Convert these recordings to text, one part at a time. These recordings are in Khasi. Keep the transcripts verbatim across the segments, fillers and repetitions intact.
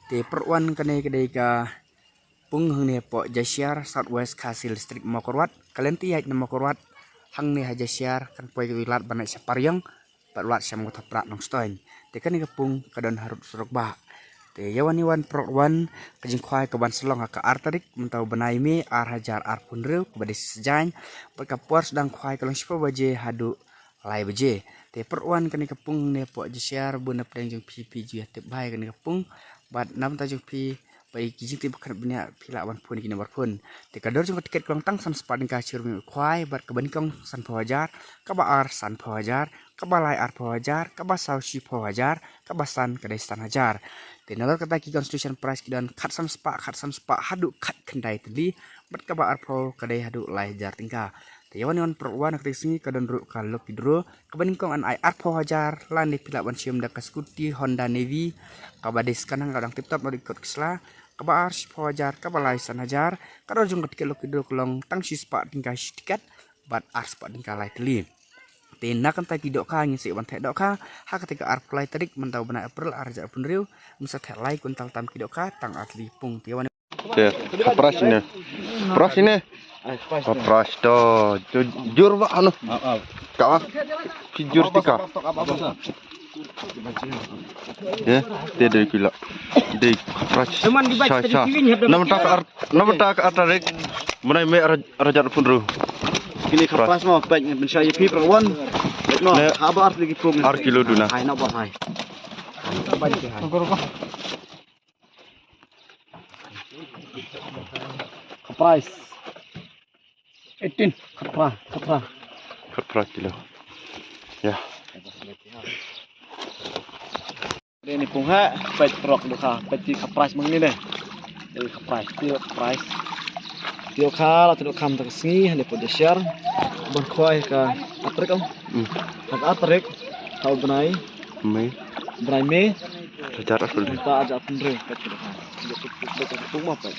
Te pyrwan kane ka dei ka pung hangne hapoh Jashiar, South West Khasi Hills District, Mawkyrwat. Ka lynti ïaid na Mawkyrwat hangne ha Jashiar kan poi ka lad ban ïaid sha Pariang bad lad sha Mawthaprah Nongstoiñ. Te kane ka pung ka don harud surok bah. Te ïa wan ïa wan pyrwan ka jingkhwai ka ban sa long ha ka ar tarik mynta u bnai May ar hajar arphew hynriew kaba dei Saitjaiñ. Bad ka por sdang khwai ka long shiphew baje haduh lai baje. Te pyrwan kane ka pung ne hapoh Jashiar, bun na pdeng jong phi phi ju ïa tip bha ïa kane ka pung. Bad na bynta jong phi ba ïa ki jingtip ba khynnah bniah phi lah ban phone ïa ki number phone. Te ka dor jong ka tiket ka long tang san spah tyngka shi rymmiang u khwai, bad kaba nyngkong sanphew hajar, kaba ar sanphew hajar, kaba lai arphew hajar, kaba saw shiphew hajar, kaba san ka dei san hajar. Te nalor kata ki consolation prize ki don khatsan spah, khatsan spah haduh khatkhyndai tylli, bad kaba arphew ka dei haduh lai hajar tyngka. Te ïa wan ïa wan pyrwan ha kata ka sngi ka don ruh ka lucky draw. Kaba nyngkong yn ai arphew hajar, lane phi lah ban shim da ka scooty Honda Navy kaba dei skanang ka dang tip top na dei kot ki sla. Kaba ar shiphew hajar, kaba lai san hajar. Ka dor jong ka tiket lucky draw ka long tang shi spah tyngka shi tiket bad ar spah tyngka lai tylli. Te na kata ki dohkha ngin sa ïa ban theh dohkha ha kata ka arphew lai tarik mynta u bnai April ar hajar arphew hynriew. Ngin sa theh lai kwintal tam ki dohkha tang ar tylli pung. Te ïa wan Te, ka prize ne. Prize ne. Ka prize to. Ju-, jur ba anu. Ka ba. Ki jur tika. Ye, te dei kila. Dei ka prize. Sha, sha. Namar ta ka ar, namar ta ka ar tarik. Bnai May ar, ar hajar arphew hynriew. Kine ka prize mo, pek ngan pynshai ïa phi pyrwan. No, ne. Haba ar lagi pung. Ar kilo duna. Hai, na ba hai. Ka prize. Eighteen. Ka prize, ka prize. Ka prize kilo. Ya. Dei ni pung ha, pek trok dohkha, pek ti ka prize mang ni dei. Dei ka prize, ti ka prize. Ti ka la tu kam ta sngi, hale po de share. Ban khwai ka ar tarik am. Hmm. Ka ar tarik, tau bnai. May. Bnai May. Hajar arphew hynriew. Ta hajar arphew hynriew, pek ti dohkha. Dei ka pung ma pek.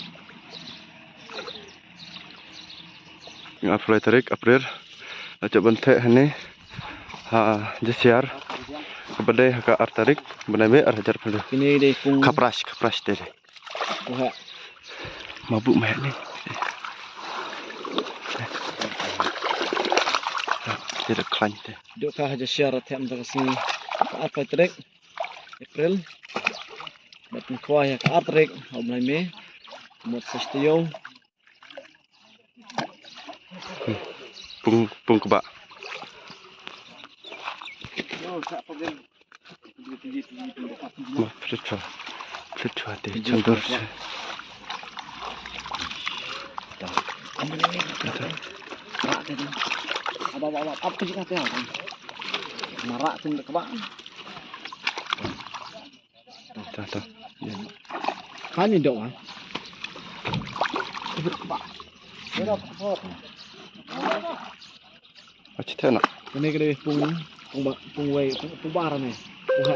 Arphew lai tarik April. La jop ban theh hangne ha Jashiar. Kaba dei ha ka ar tarik bnai May ar hajar arphew hynriew. Kine dei pung. Ka prize, ka prize te dei. Pung ha. Ma bu ma ni. Te da khlaiñ te. Dohkha ha Jashiar theh mynta ka sngi. Ka ar tarik April. Bad ngi khwai ha ka ar tarik ha u bnai May. Mut sa shtayong. Pung, pung kba. Ma, plit chwa. Plit chwa te, chandor chwa. Mara tin kba. Ta, ta. Hani dok ah. Achi thena. Kane kane pung, pung ba, pung wei, pung, pung bar ne. Pung ha.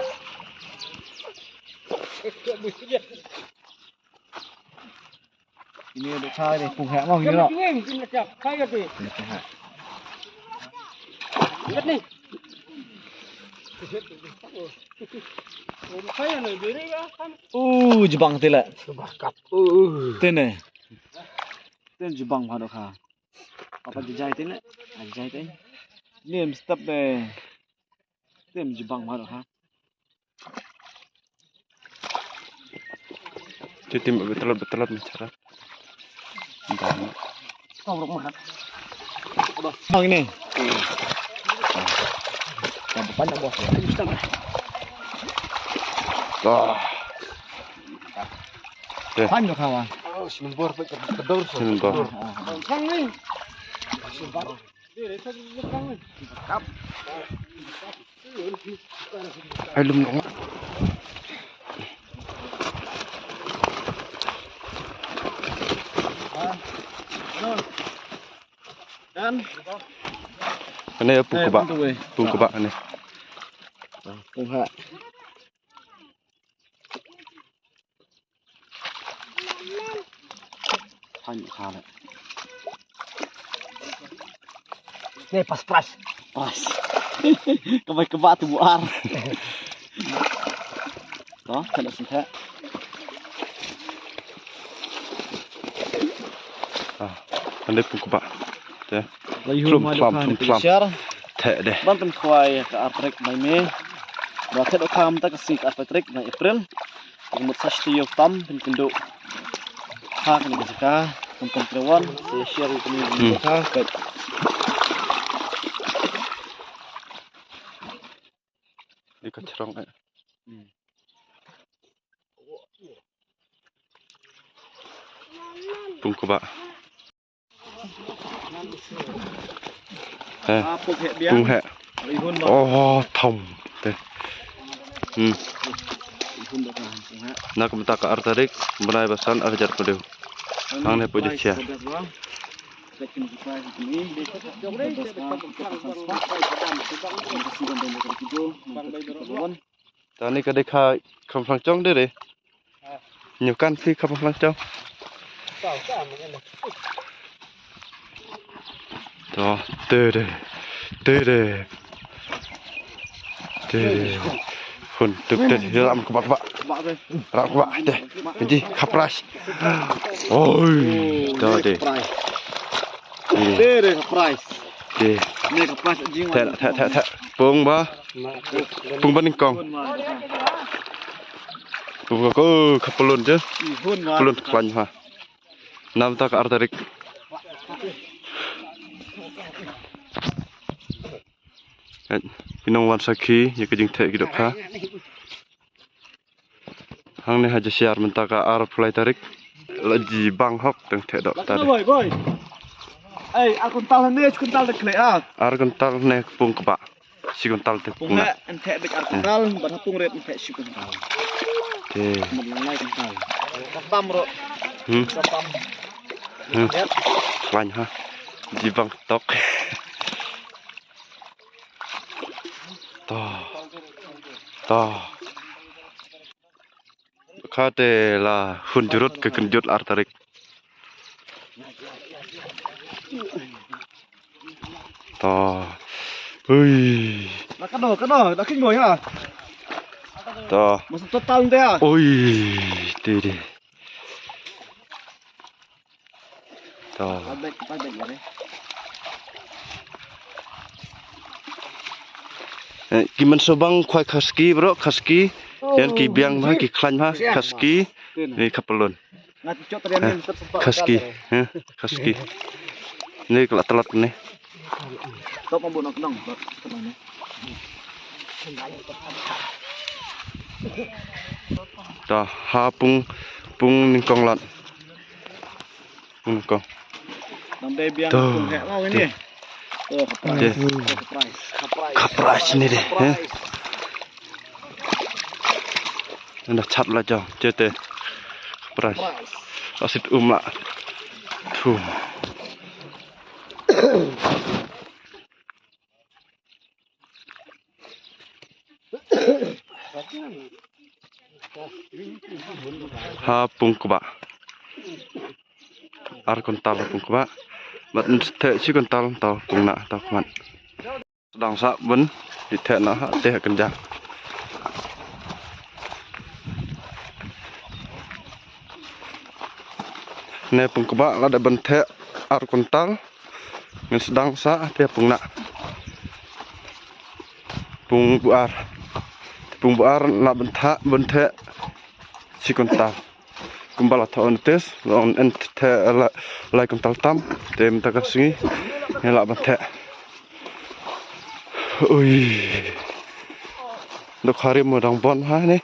Ini ada chai deh, pung ha mau ini lo. Ini pung ha. Uh, jibang tila. Tene. Ten jibang phado kha. Apa jijai tene? Ah, jijai tene. Nim step deh. Ten jibang phado kha. Cuti betelot betelot bicara. Bang. Kau rok mahat. Bang ini. Kau bukan nak buat. Wah. Pan dok kawan. Oh, sembor pe kedor. Sembor. Sang ni. Sembor. Ai lum dong. Dan. Ane pung kebak. Pung kebak ane. Pung ha. Hanya kala. Ni pas pras. Pas. Kebak kebak tu buar. Tuh, kena singkat. Hynrei pung kba. Te. La ïohi, plum ma khlam, dohkha plum ne khlam. Share. Te de. Ban pynkhwai ka ar tarik May. Ba te dohkha mynta ka sngi ka ar tarik May April. Ka mut sa shu ïoh tam pyn kynduh. Ha kane ka jaka. Pyn pyn krewan. Sa share kane ka jaka. Di ka chrong eh. Pung kba. Eh, pung heh. Oh, thom. Te. Hmm. Na ka mynta ka ar tarik, bnai ba san, ar hajar pdew. Hangne poi da chia. Ta ni ka dei kha kham phlang chong de re. Nyu kan phi kham phlang chong. To, te de. Te de. Te de. Hun, tuk te. Ram kba kba. Ram kba te. Ji khapras. Oi, to de. Te de khapras. Te. Ni khapras jing. Te, te, te, te. Pung ba. Pung ba nyngkong. Pung ba ko khapalun je. Palun khlaiñ ha. Namta ka ar tarik. Eh, ki nongwan sakhi ïa ka jingtheh ki dohkha. Hangne ha Jasiar mynta ka arphew lai tarik. La ji bang hok tang theh doh ta de. Boy, boy. Ei, ar kuntal ne, kuntal de khleh ah. Ar kuntal ne pung kba. Shi kuntal te pung na. Pung heh, yn theh beit ar kuntal, bad ha pung rit yn theh shi kuntal. Te. Mut lang lai kuntal. Ka tam ruh. Hmm. Ka tam. Hmm. Khlaiñ ha. Jibang tok. To. To. Kha te la hun jurut ka kynjut ar tarik. To. Ui. Na kano, kano, na king boy ha. To. Masa total nte ha. Ui, te de. To. Eh, ki mynshuwa bang khwai khaski bro, khaski. Ïan ki biang bha, ki khlaiñ bha, khaski. Ni khapalun. Eh, khaski, eh, khaski. Ni ka la tlat ni. To, ha pung, pung nyngkong lat. Pung nyngkong. Nang dei biang pung heh mo ini. To, khapras. Khapras ni de, eh. Nda chat la jong, jete. Khapras. Asit um la. Thu. Ha pung kba. Ar kuntal pung kba. Bad te shi kuntal to pung na to kmat. Sdang sah ban di theh na ha te ha kynjang. Ne pung kba la da ban theh ar kuntal. Ngin sdang sah te pung na. Pung bu ar. Pung bu ar na ban thah ban theh shi kuntal. Kumba la thoh notice, long en te la lai kuntal tam, te mynta ka sngi, ngi lah ban theh. Ui. Dok hari mo dang bon ha ni.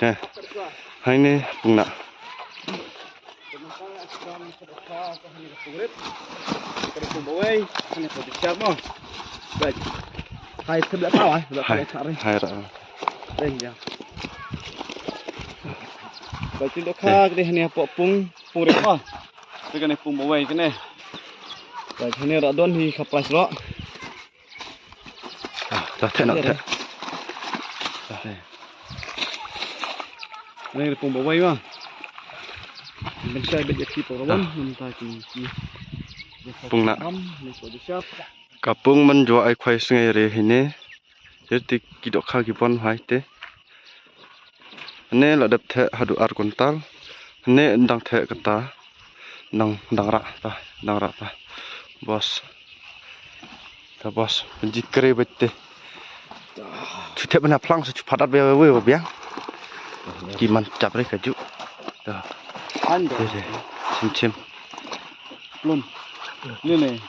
Eh. Hai ni pung na. Hai, hai, hai, ra. Ba tin dohkha ka dei hane hapoh pung, pung rit mo. Te kane pung bawei kane. Ba hane ra don hi khapras ro. Ah, ta theh na theh. Hane pung bawei mo. Ban shai bad ïa ki pung rawon, mynta ki, ki. Pung na. Am, ni ko di shap. Ka pung man jua ai khwai sngi re hine. Te ki dohkha ki bon hai te. Hane la dep theh haduh ar kuntal. Hane dang theh kata. Nang dang rah ta, dang rah ta. Boss. Ta boss, pynji kre bete. Chu thep na phlang sa chu padat be we biang. Ki man chap re ka ju. Ta. Ande. Chim chim. Plun. Ni ni.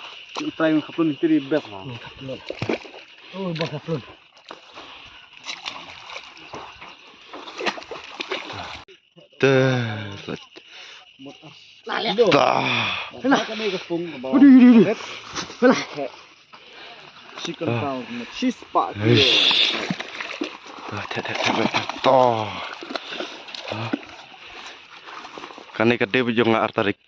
Try ka plun ti ri best la. Ka plun. Oh, ba ka plun. Te. Ta. Aduh, aduh, aduh. Alah. Chicken pound, cheese pa. Eish. Ta, ta, ta, ta, ta, ta. Kane ka dei ba jong nga ar tarik.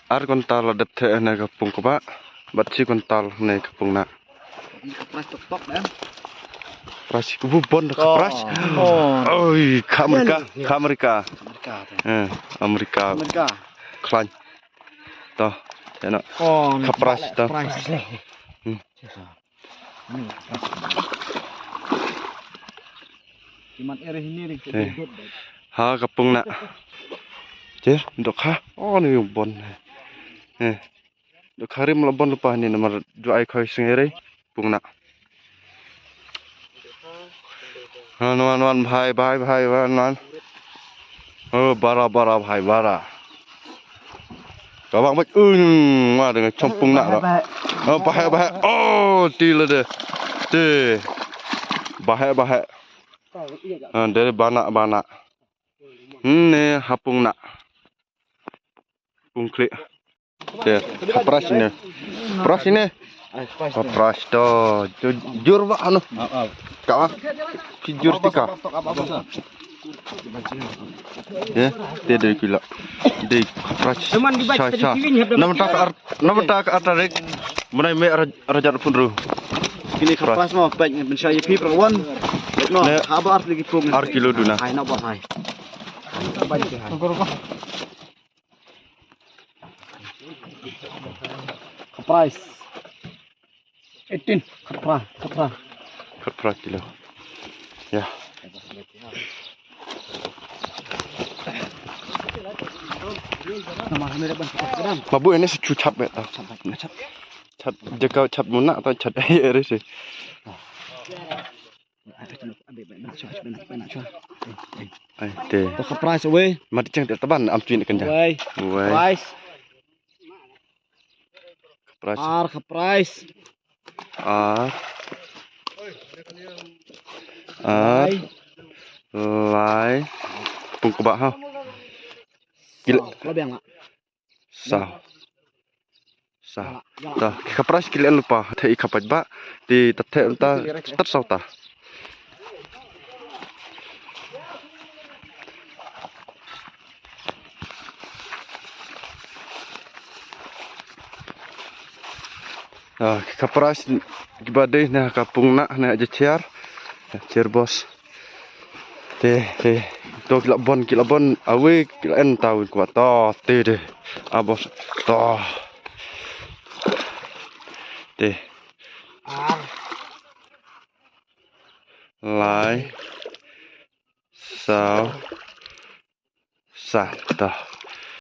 Ar kuntal la dep theh ne ka pung kba, bad chi kuntal ne ka pung na. Ka price tok tok dan. Price ku bon ka price. Oh. Oi, ka Amerika, ka Amerika. Amerika tu. Eh, Amerika. Amerika. Klan. To, ya na. Oh, ka price to. Price. Hmm. Iman ere hini ri. Eh. Ha ka pung na. Che, dok ha. Oh, ni bon. Eh. Dok ha rim la bon lupa ni namar ju ai khoi sngere pung na. Wan wan wan bhai bhai bhai wan wan. Oh, bara bara bhai bara. Ka bang bach un ma dengan chompung nak. Oh, bahek bahek. Oh, ti la de. Ti. Bahek bahek. Ah, dari banak banak. Ni hapung nak. Pung klik. Te, ka price ni. Price ni. Ka price to. Jur ba anu. Ka. Ki jur tika. Ya, te dei kila. Dei ka price. Sha sha. Nama tak ar, nama tak ar tarik. Menai me rajar pun ru. Kini ka price mo pek ni pensha ye pi per wan. No, habar lagi pung. Ar kilo duna. Hai na ba hai. Ka price. Eighteen. Ka price, ka price. Ka price kilo. Ya. Mabu ini secu chap ya. Chap. Chap jaga chap muna atau chap air sih. Ai te. To ka price away. Mat chang te taban am tuin kan ja. Away. Away. Price. Price. Ar ka price. Ar. Ar. Lai. Pung kba ha. Kil. Kla biang la. Sa. Sa. Ta, ka price ki len lupa, te i ka paj ba, ti ta te ta, ta sa ta. Ah, ka price ki ba dei na ka pung na, na je chair. Chair boss. Te, te. To ki la bon, ki la bon. Awi, ki la en ta wi kwa. To, te, te. A boss. To. Te. Lai. Saw. Sa. To.